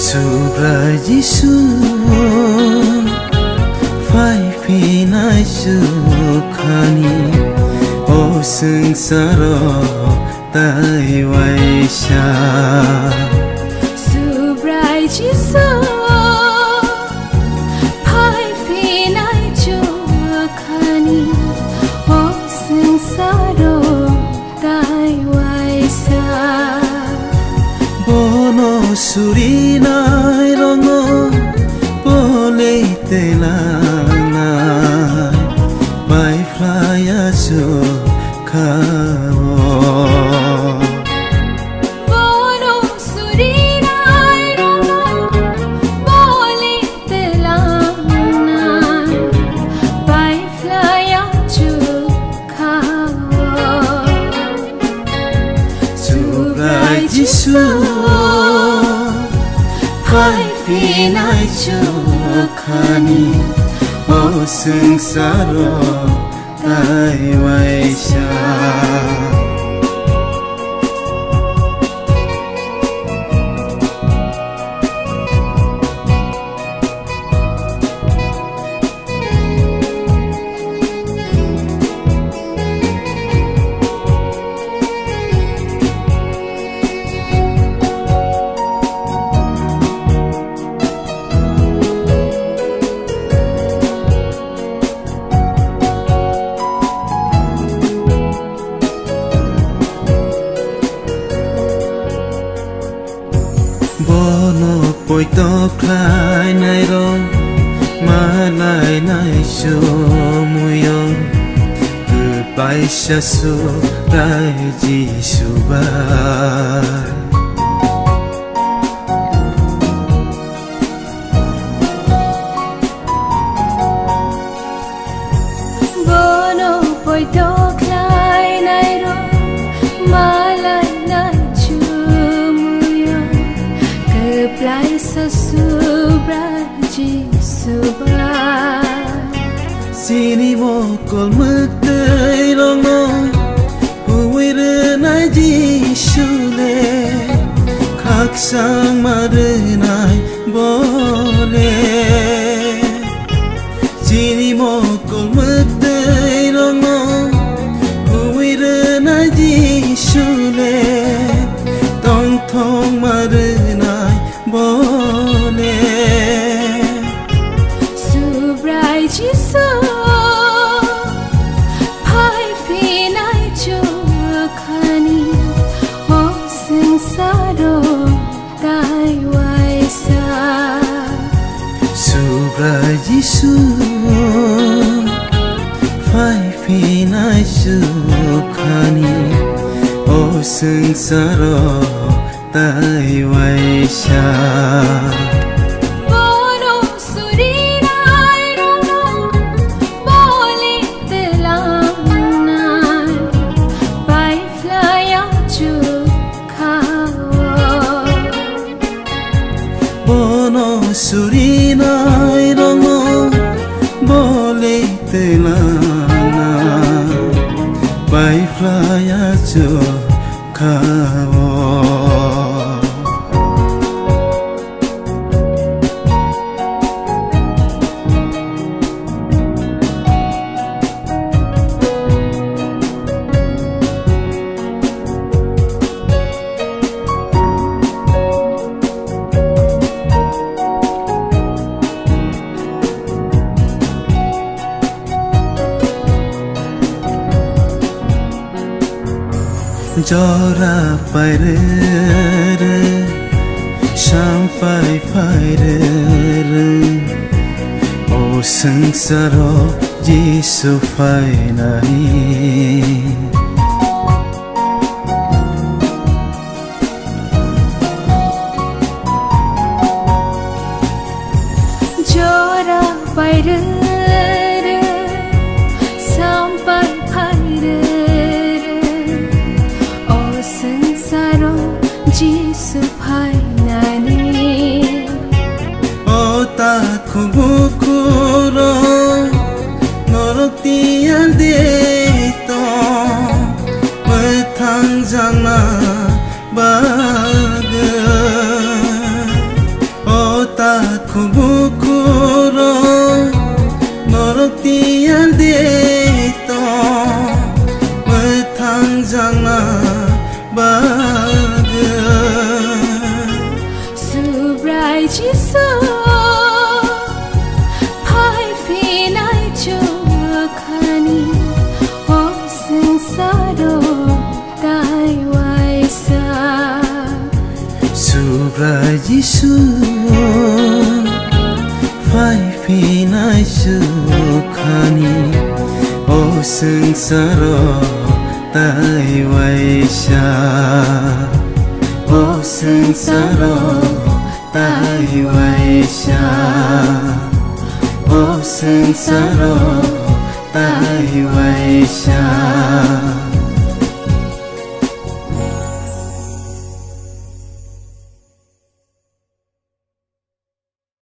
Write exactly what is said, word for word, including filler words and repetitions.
Subrai Jisu, phai phinai chukhani o swngcharo tai waisa. Subrai Jisu, phai phinai chukhani o swngcharo tai waisa. Bono surinai rokno bole telanai bai phlaya chukhao. Bono surinai rokno bole telanai bai phlaya chukhao. Subrai Jisu, phai phinai chukhani o swngcharo tai waisa. Bono poito khlainairok malainai somoio kwplaisa Subrai Jisu bai. Bono poito khlainairok malainai somoio kwplaisa Subrai Jisu bai. Chini mokol mwktwirokno huwi rwnai Jisu le, khakchangma rwnai bo le. Chini mokol mwktwirokno huwi rwnai Jisu le, tongthokma rwnai bo le. Subrai Jisu, phai phinai chukhani o swngcharo tai waisa. Subrai Jisu, phai phinai chukhani o swngcharo tai waisa. Bono surinai rokno bole telanai bai phlaya chukhao. Bono surinai rokno bole telanai bai phlaya chukhao. Jora pairere, sampai pairere, o swngcharo Jisu phainai. Swngcharo Jisu phainani. O takhuk bukhurok norok tiyar de tong, mwthangjakna bagwi. O takhuk bukhurok norok tiyar de tong, mwthangjakna bagwi. Subrai Jisu, phai phinai chukhani, o swngcharo tai waisa. Subrai Jisu, phai phinai chukhani, o swngcharo tai waisa. O swngcharo tai waisa. O swngcharo tai waisa.